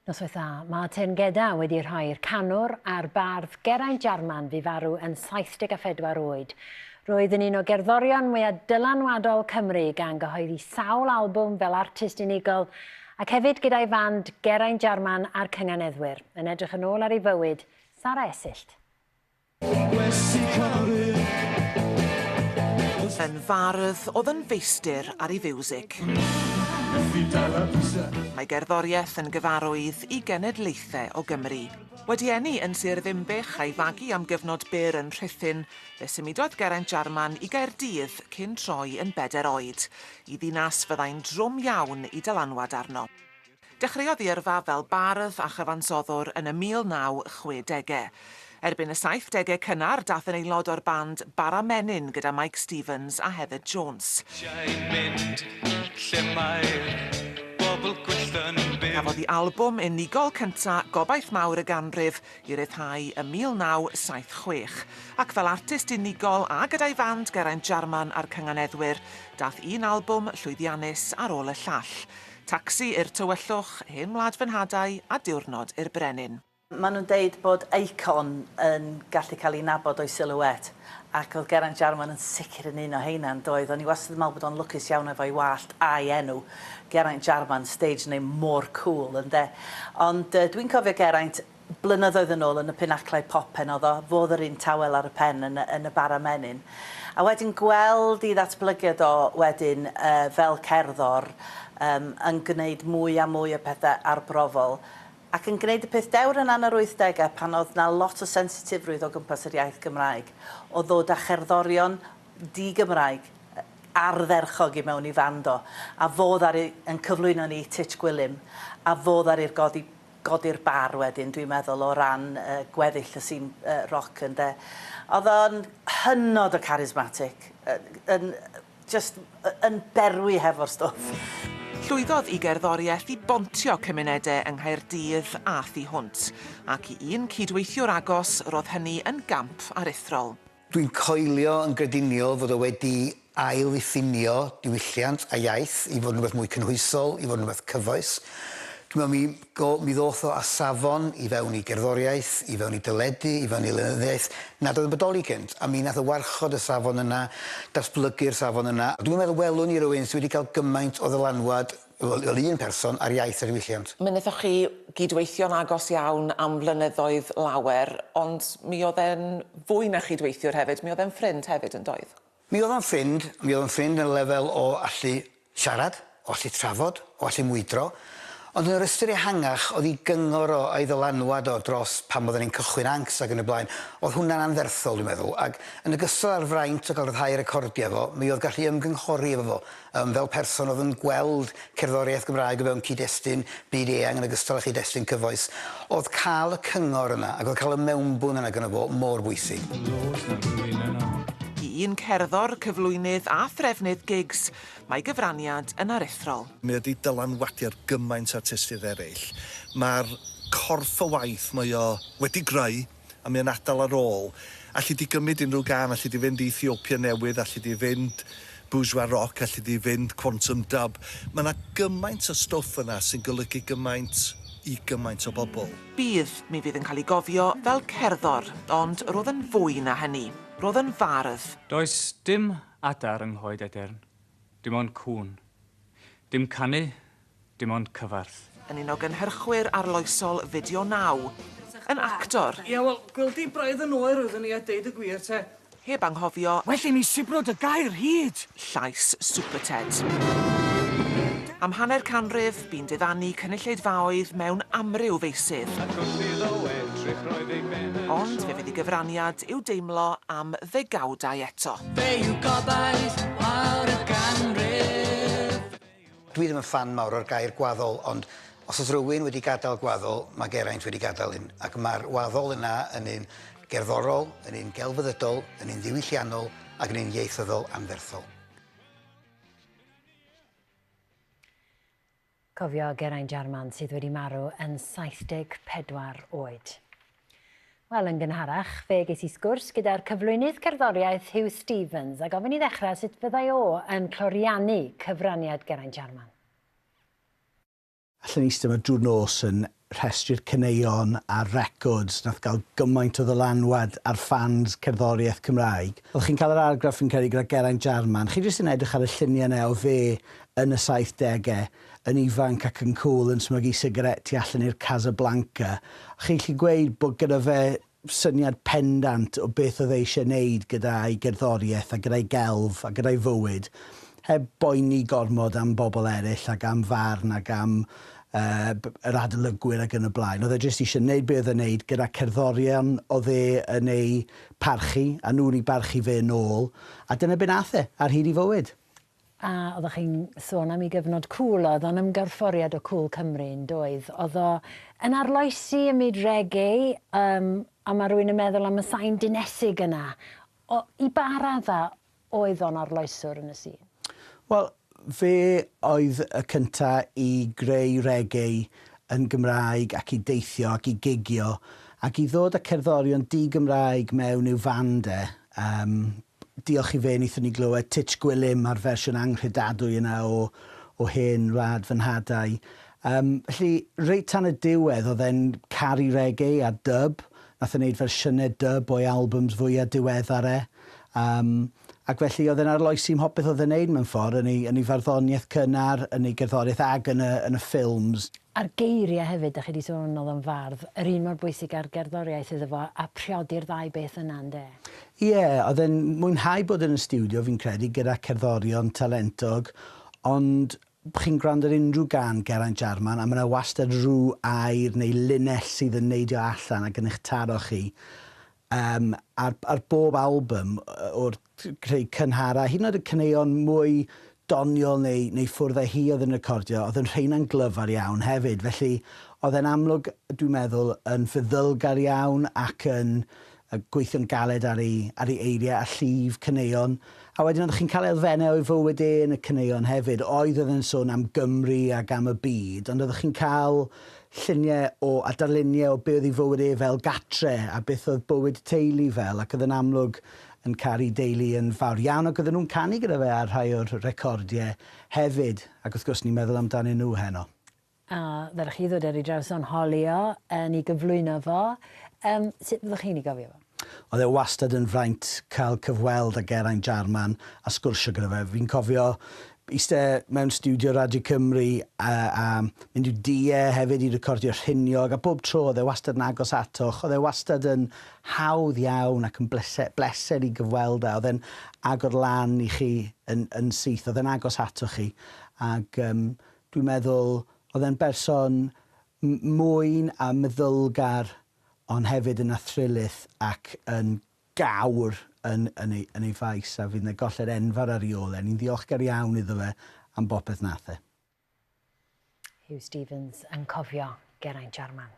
Noswaith dda. Mae teyrngedau wedi rhoi'r canwr a'r bardd Geraint Jarman fu farw yn 74 oed. Roedd yn un o gerddorion mwyaf dylanwadol Cymru gan gyhoeddi sawl albwm fel artist unigol ac hefyd gyda'i fand Geraint Jarman a'r Cynganeddwyr. Yn edrych yn ôl ar ei fywyd, Sara Esyllt. Yn fardd oedd yn feistr ar ei fiwsig. Mae gerddoriaeth yn gyfarwydd i genedlaethau o Gymru. Wedi eni yn Sir Ddinbych a'i fagu am gyfnod byr yn Rhuthun, fe symudodd Geraint Jarman i Gaerdydd cyn troi yn bedair oed, i ddinas fyddai'n drwm iawn i dylanwad arno. Dechreuodd ei yrfa fel bardd a chyfansoddwr yn y 1960au. Erbyn y saithdegau cynnar, daeth yn aelod o'r band Bara Menyn gyda Mike Stevens a Heather Jones. Cafodd ei albwm unigol cyntaf, Gobaith Mawr y Ganrif, ei ryddhau ym 1976, ac fel artist unigol a gyda'i fand Geraint Jarman a'r Cynganeddwyr, daeth un albwm llwyddiannus ar ôl y llall. Tacsi i'r tywyllwch, hen wlad fy nhadau a diwrnod i'r brenin. Maen nhw'n deud bod icon yn gallu cael ei nabod o'i silhouette, ac oedd Geraint Jarman yn sicr yn un o heina, yn doedd? O'n i wastad yn meddwl bod o'n lwcus iawn efo'i wallt a'i enw, Geraint Jarman, stage name mor cŵl, ynde? Ond dwi'n cofio Geraint Blynyddoedd yn ôl yn y pinaclau pop pen o'dd o, fo o'dd yr un tawel ar y pen yn y yn y bara menyn. A wedyn gweld 'i ddatblygiad o wedyn yy fel cerddor yym yn gneud mwy a mwy o pethe arbrofol ac yn gneud y peth dewr yna yn yr wythdege pan o'dd 'na lot o sensitifrwydd o gwmpas yr iaith Gymraeg o ddod â cherddorion di-Gymraeg ardderchog i mewn i fand o a fo ddaru yn cyflwyno ni i Titch Gwilym a fo ddaru'r godi godi'r bar wedyn dwi'n meddwl o ran gweddill y sîn roc ynde. Oedd o'n hynod o charismatic, yn jyst yn berwi hefo'r stwff. Llwyddodd i gerddoriaeth i bontio cymunedau yng Nghaerdydd a thu hwnt, ac i un cydweithiwr agos roedd hynny yn gamp aruthrol. Dwi'n coelio yn grediniol fod o wedi ail-ddiffinio diwylliant a iaith i fod yn rhywbeth mwy cynhwysol, i fod yn rhywbeth cyfoes. Dwi'n meddwl mi go- mi ddoth o â safon i fewn i gerddoriaeth, i fewn i deledu, i fewn i lenyddiaeth, nad oedd yn bodoli cynt, a mi nath o warchod y safon yna, datblygu'r safon yna. Dwi'm yn meddwl welwn i rywun sy wedi cael gymaint o ddylanwad Fel fel un person ar iaith a diwylliant. Mi wnaethoch chi gydweithio'n agos iawn am flynyddoedd lawer, ond mi oedd e'n fwy na chydweithiwr hefyd, mi oedd e'n ffrind hefyd yn doedd? Mi oedd o'n ffrind, mi oedd o'n ffrind yn y lefel o allu siarad, o allu trafod, o allu mwydro, ond yn yr ystyr ehangach oedd 'i gyngor o a'i ddylanwad o dros pam oedden ni'n cychwyn Ankst ac yn y blaen, oedd hwnna'n anferthol dwi'n meddwl, ac yn ogystal â'r fraint o gael rhyddhau recordiau fo, mi oedd gallu ymgynghori efo fo Yym, fel person oedd yn gweld cerddoriaeth Gymraeg o fewn cyd-destun byd eang yn ogystal â chyd-destun cyfoes, oedd cael y cyngor yna ac oedd cael y mewnbwn yna gynno fo mor bwysig. I un cerddor, cyflwynydd a threfnydd gigs, mae gyfraniad yn aruthrol. Mae o 'di dylanwadu ar gymaint o artistiaid eraill. Mae'r corff o waith mae o wedi greu a mae o'n adael ar ôl. Alli di gymryd unrhyw gân, alli di fynd i Ethiopia Newydd, alli di fynd Bourgeois Rock, alli di fynd Quantum Dub. Mae 'na gymaint o stwff yna sy'n golygu gymaint i gymaint o bobl. Bydd, mi fydd yn cael ei gofio fel cerddor, ond roedd yn fwy na hynny. Roedd yn fardd. Does dim adar yng Nghoed Edern, dim ond cŵn. Dim canu, Dim ond cyfarth. Yn un o gynhyrchwyr arloesol Fideo Now. Yn actor. Ia, wel, gweld di braidd yn oer oeddwn i a deud y gwir te. Heb anghofio. Well i mi sibrwd y gair hud! Llais Superted. Am hanner canrif, bu'n diddanu cynulleidfaoedd mewn amryw feysydd. Ac wrth iddo edrych roedd ei ben yn Ond fe fydd ei gyfraniad i'w deimlo am ddegawdau eto. Fe yw gobaith mawr y ganrif. Dwi ddim yn ffan mawr o'r gair gwaddol, ond os oes rywun wedi gadael gwaddol, mae Geraint wedi gadael un. Ac mae'r waddol yna yn un gerddorol, yn un gelfyddydol, yn un ddiwylliannol ac yn un ieithyddol anferthol. Cofio Geraint Jarman sydd wedi marw yn 74 oed. Wel, yn gynharach, fe ges i sgwrs gyda'r cyflwynydd cerddoriaeth Huw Stephens a gofyn i ddechrau sut fyddai o yn cloriannu cyfraniad Geraint Jarman. Allen i eistedd 'ma drwy'r nos yn rhestru'r caneuon a'r records nath gael gymaint o ddylanwad ar ffans cerddoriaeth Cymraeg. Oeddech chi'n cael yr argraff fi'n credu gyda Geraint Jarman, chi jyst yn edrych ar y lluniau 'na o fe yn y saithdegau, yn ifanc ac yn cŵl yn smygu sigaret tu allan i'r Casablanca. Chi'n gallu gweud bod gyda fe syniad pendant o beth oedd e eisiau wneud gyda'i gerddoriaeth a gyda'i gelf a gyda'i fywyd, heb boeni gormod am bobl eraill ac am farn ac am yr adolygwyr ac yn y blaen. Oedd e jyst eisiau wneud be oedd e'n wneud gyda cerddorion oedd e yn eu parchu a nhw'n ei barchu fe yn ôl, a dyna be nath e ar hyd ei fywyd. A oeddech chi'n sôn am ei gyfnod cŵl, oedd o'n ymgorfforiad o Cŵl Cymru yn doedd? Oedd o yn arloesi ym myd reggae, um, a mae rhywun yn meddwl am y sain dinesig yna. O, I ba raddau oedd o'n arloeswr yn y sîn? Wel, fe oedd y cynta i greu reggae yn Gymraeg ac i deithio ac i gigio ac i ddod â cerddorion di-Gymraeg mewn i'w fand e. Um, diolch i fe wnaethon ni glywed Titch Gwilym a'r fersiwn anghredadwy yna o o hen wlad fy nhadau. Um, felly, reit tan y diwedd, oedd e'n caru reggae a dub. Nath e wneud fersiynau dub o'i albums fwyaf diweddar e. Ac felly oedd e'n arloesi mhopeth oedd e'n neud mewn ffordd, yn ei, yn ei farddoniaeth cynnar, yn ei gerddoriaeth ag yn y, yn y ffilms. A'r geiriau hefyd, dach chi 'di sôn oedd o'n fardd, yr un mor bwysig â'r gerddoriaeth iddo fo, a priodi'r ddau beth yna, ynde? Ie, oedd e'n mwynhau bod yn y stiwdio, fi'n credu, gyda cerddorion talentog, ond chi'n gwrando ar unrhyw gân Geraint Jarman a ma' 'na wastad rhyw air neu linell sydd yn neidio allan ac yn eich taro chi. Yym, ar ar bob album o'r rhei cynhara, hyd yn oed y caneuon mwy doniol neu neu ffwrdd â hi oedd yn recordio, oedd yn rheina'n glyfar iawn hefyd. Felly, oedd e'n amlwg, dwi'n meddwl, yn feddylgar iawn ac yn gweithio'n galed ar ei ar ei eiriau a llif caneuon. A wedyn oeddech chi'n cael elfennau o'i fywyd e yn y caneuon hefyd. Oedd oedd e'n sôn am Gymru ac am y byd, ond oeddech chi'n cael lluniau o, a darluniau o be oedd ei fywyd e fel gatre a beth oedd bywyd teulu fel, ac oedd e'n amlwg yn caru deulu yn fawr iawn, ac oedden nhw'n canu gyda fe ar rhai o'r recordiau hefyd, ac wrth gwrs ni'n meddwl amdanyn nhw heno. A ddaru chi ddod ar ei draws o'n holi o, yn ei gyflwyno fo. Yym, sut fyddwch chi'n ei gofio fo? Oedd e wastad yn fraint cael cyfweld â Geraint Jarman a sgwrsio gyda fe. Fi'n cofio iste mewn stiwdio Radio Cymru a, a mynd i'w dŷ e hefyd i recordio rhiniog a bob tro oedd e wastad yn agos atoch, oedd e wastad yn hawdd iawn ac yn blese, bleser i gyfweld â, oedd e'n agor lan i chi yn, yn syth, oedd e'n agos atoch chi ac um, dwi'n meddwl oedd e'n berson mwyn a meddylgar ond hefyd yn athrylith ac yn gawr yn yn ei yn ei faes a fydd 'na golled enfawr ar ei ôl e. Ni'n ddiolchgar iawn iddo fe am bopeth nath e. Huw Stephens yn cofio Geraint Jarman.